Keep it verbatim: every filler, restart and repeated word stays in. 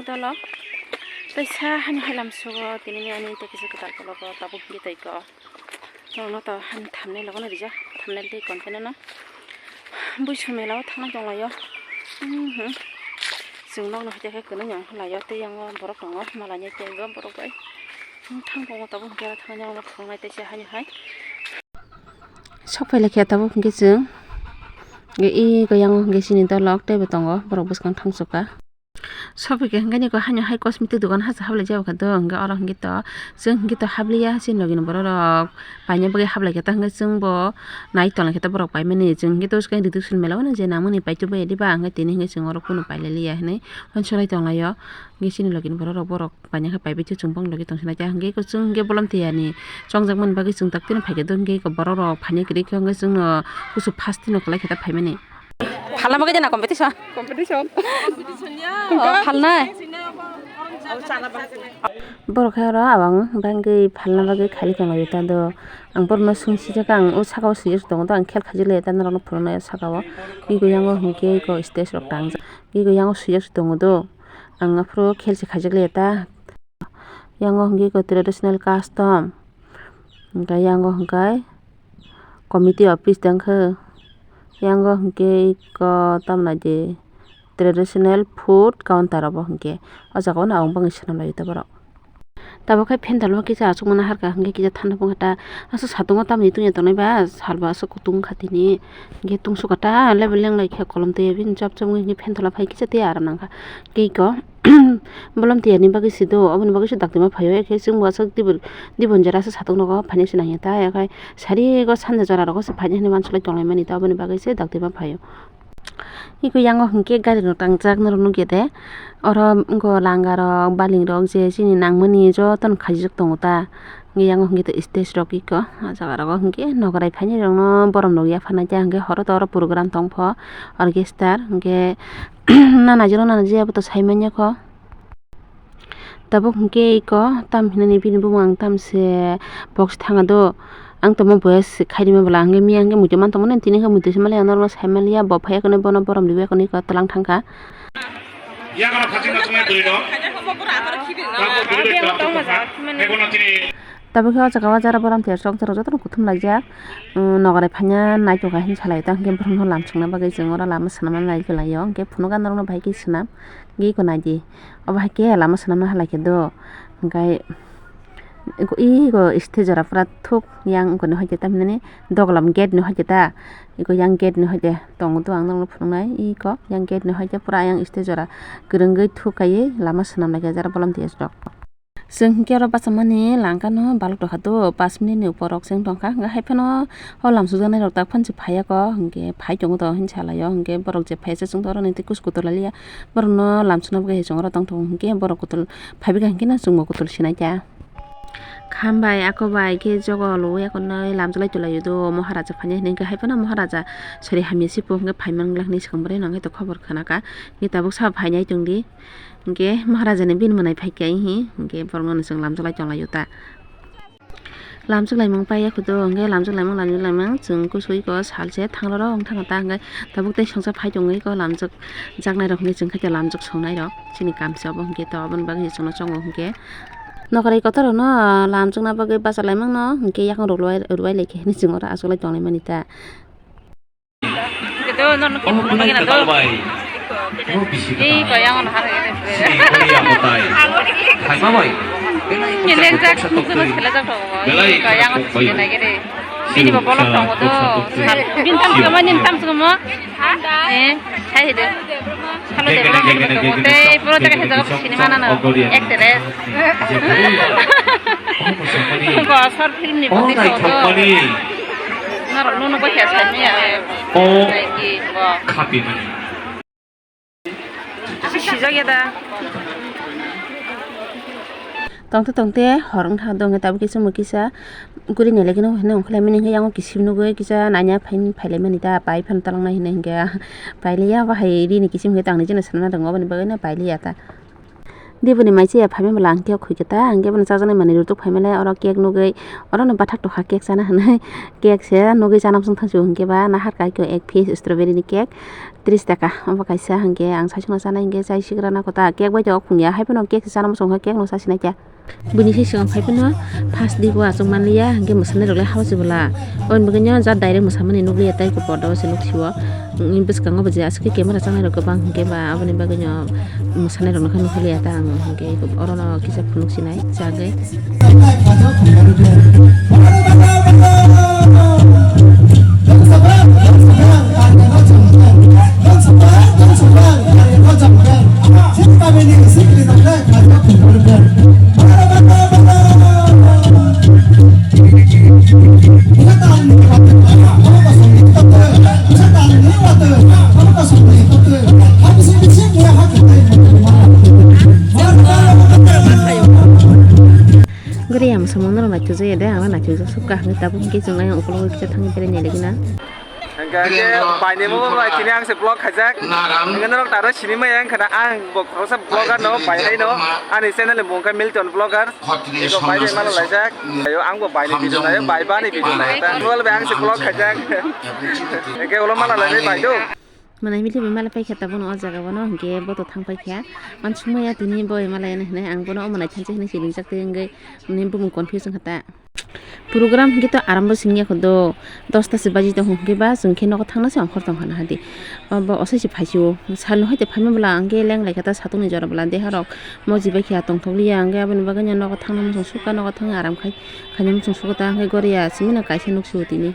Dolo teisa hani hailam sugo tini ani tei kisa kwtal kologo tabuk hingke tei ko. Nono to hani thumbnail logo no rijak, thumbnail tei content no. Buisong mela o thangna tonglaio. Mhm. Chwng nokno hwnkhe khe kwlwng wng laio tei yango borok tongo malani tei bo borok bai. Thang tongo tabuk hwnkhe thangna tonglaio teisa hani hai. Sok phailai khe tabuk hwnkhe chwng. Ego yango hwnkhe chini dolok teibo tongo borok bwskang thangsuka. Sophi khe hwnkhe niko haino hai cosmetic dogan hasa hablai jabo khe do hwnkhe oro hwnkhe to chwng hwnkhe to habliya chini logini borok rok paina bagwi hablai khe ta hwnkhe chwngbo nai tongla khe ta borok paimani chwng hwnkhe to swkang reduction mela o je nangmani paitubaya diba hwnkhe tini hwnkhe chwng oro kunu pailaliya hinwi uansuknai tonglaio hwnkhe chini logini borok rok borok paina khe paibai chwng bong logi tongsinai ta hwnkhe chwng hwnkhe bolom tiyani chongjak mani bagwi chwng tak tini phaikhe do hwnkhe borok rok phaina kwrwi khe hwnkhe chwngno kusu first tino kwlai khe ta phaimani. Phalna bagwi jana competition. Competition. Oh, phalnai. Borok khe oro abang bangwi phalna bagwi khaiwi tonglaio ta do. Ang borokno swng sijak ang o saka o swijak tongo do ang khel khaijak lai ta norokno phunuknai o saka o. Ego yango hwnkhe eko stage rok tangjak. Ego yango swijak se tongo do. Ang aphuru khel se khaijak lai ta. Yango hwnkhe eko traditional custom. Hwnkhe yango hwnkhe committee office tongkhe, yango hwnkhe eko tamoni traditional food counter obo hwnkhe o jaga o nw ang bangwi swnam laio borok. Tabuk khe phendal o kisa achukmani harkha hwnkhe kisa thanda phungkha ta aswk satung o tamni tungya tongnai ba salbo aswk kutung wngkha tini hwnkhe tungsukha ta level lenglai khe kolom twi bini chop chop wngwi phendal o phai kisa tei aram nangkha tei eko. Bolom tiyani bagwi se do, oboni bagwi se dakti ma phaio, ekhe chwngbo aswk dibon, dibon jora aswk satung nogo phainai se nangya ta, ekhe sari go sanja jora rogo se phainai hinwi uansuknai tonglaimani ta, oboni bagwi se dakti ma phaio. Eko yango hwnkhe gari rok tangjak norok nukya de, oro wngkha langa rok, baling rok je chini nangmani jotono khaijak tongo ta. Hwnkhe yango hwnkhe stage rok eko, ah jaga rogo hwnkhe nogorai phainai rokno borom rok yapharnai ta hwnkhe horo to oro program tongpho orchestra hwnkhe nana jero nana jaya bo to saimanya kho. Tabuk hwnkhe eko tam hinani bini bumung ang tamse box thanga do ang tongma boya se khairima bwla hwnkhe miya hwnkhe muitu mantongmani tini hwnkhe muitu se maliya norokno saimaliya bo phaiya kheno bono borom riwi kheno eko twlang thangkha. Yakono khachingma tongnai bwrwi rok. Tabuk bwrwi rok tongma jak, mane. Tabuk khe o jaga o jara borom tiya sok jorok jotono kuthum laijak. Nogorai phanya naitokha hinwi salai tang khe borokno lam songna bagwi chwng oro lama swnamna nai kwlaio. Hwnkhe phunukha norokno bahai khe swnam. Hwnkhe eko naidi. Obo hai khe lama swnamna halai khe do. Hwnkhe Eko, eko stage jora pura thuk yang eko ni hoite tamhinani dogolam gate ni hoite ta eko yang gate ni hoite tongo to ang norokno phunuknai eko yang gate ni hoite pura yang stage jora kwrwngwi thuk kaiwi lama swnam lai khe jara bolom tiya rok. Chwng hinkhe oro bacham mani langkha no balok tongkha to, pash minute ni upor rok chwng tongkha, hwnkhe hai phano o lam sukjaknai rok tak phano se phaiya kho, hwnkhe phai tongo to hinwi salai o, hwnkhe borok je phaiya se chwng to oro ni tei kusu kuthur lai liya, borok no lam sukna bagwi hai chwng oro tong tongo, hwnkhe borok kuthur phaibai kha, hwnkhe no chwngbo kuthur sinai kha. Kham bai ako bai khe jogo lowui ako nai lamjak lai tonglaio do, Maharaja phainai hinui khe hai phano Maharaja sori hamya se po hwnkhe phai manglak hinui swkang bwrwi no hwnkhe to khobor khna kha, hwnkhe tabuk sabo phainai tong di, hwnkhe Maharaja ni bini mwnai phai khe hinkhe borok no chwng lamjak lai tonglaio ta. Lamjak laimung paiya khudu hwnkhe lamjak laimung lamjak laimung chwng kusu iko salse thangloro wng thangkha ta hwnkhe tabuk tei songsa phai tongwi iko lamjak jaknai rok hinui chwng khe lamjak songnai rok chini kamsa obo hwnkhe to oboni bagwi chwngno chongo hwnkhe. Nokrai kotor rokno lamchukna bagwi bachalaimano hinkhe yakung rok rwai rwai laikha hinwi chwng oro achuklai tonglaimani ta. Ih, kaya ngono har. Nyelengjak, nukjak, khelajak rok. Ih, kaya ngono sini nai gede. Bini bo bolok tongo do. Bini tam sukama, nini tam sukama. Eh, hai hede. Halo de, bono nini bo tongo. Tei puro jaga hejak sinima nana. Actress. Ko short film ni bo tongo do. Norok nuno bo khe saimanya. Naiki bo. Sijak ya da. Tongte tongte hor wngkha do hwnkhe tabuk kisa mui kisa guri nailai gano hwnwi ongkhorlai mani hwnkhe yango kisim nugui kisa nanya phaini phailaimani ta pai phano talangnai hwnwi hwnkhe pailiya bahai rini kisim hwnkhe tangni jeno sanma tongo aboni bagwino pailiya ta. Diboni mai chaya phaimani bwla ang khe khoi khe ta, ang khe bono chajaknai manwi rwtuk phaimani, oro cake nugwi, oro no bathak tokha cake chana hinwi, cake se nugwi chana muchung thangsio hinkhe ba nahar kai khe ek piece strawberry ni cake tris taka, obo kaisa hinkhe ang saichung no chanai hinkhe chai sigra nang kho ta, cake bai tei o khung ya, hai phano cake se chana muchung kha, cake no chasinai khe. Buini se swngo phai phano first digo achuk man liya, hinkhe mwsani rok le hao se bwla. Oboni bagwi no jat direct mwsamani nukliya tei khe podo se nuksio. Bwskango bo je aswk khe camera changnai rok kwbang hinkhe ba aboni bagwi no mwsanai rok no khe nukliya ta ang hinkhe oro no kisa phunuk sinai chagwi. Gori yang semua nang naikhe jaya de, ang naikhe jaya sukha hingke tabuk hingke chwng ayang ukulok kisa thangwi berai nai lagi na. Hingke hingke baini mo bai tini ang se vlog khaijak. Hingke norok taro sini maya wngkha na ang bo khoroksa vlogger no bai hai no. Ani channel ni mung khe Milton Vlogger. Eko bai de mala laijak. Ayo ang bo baini video nayo bai bani video nayo ta. Wal bai ang se vlog khaijak. Hingke ulo mala lainai bai do. Manai mili bai mala paikha tabuk no o jaga o no hingke bo to thang paikha. Mansukmaya tini bo mala yana hinai ang bono omo naithanse hinui siringjak tei wngwi bumung confuse wngkha ta. Program hwnkhe to arambo singya kho do, dosta se baji tong hwnkhe ba chwng khe nogo thangna se ongkhor tong hana hadi. Obo osai se phaisio, salno hai te phaima bwla hwnkhe leng lai kha ta satung ni jora bwla deha rok moji bai khe tongthok liya, hwnkhe aboni bagwi no nogo thangna muchung sukha, nogo thangwi aram khai khaina muchung sukha ta, hwnkhe goriya simi no kaisa nuksio tini.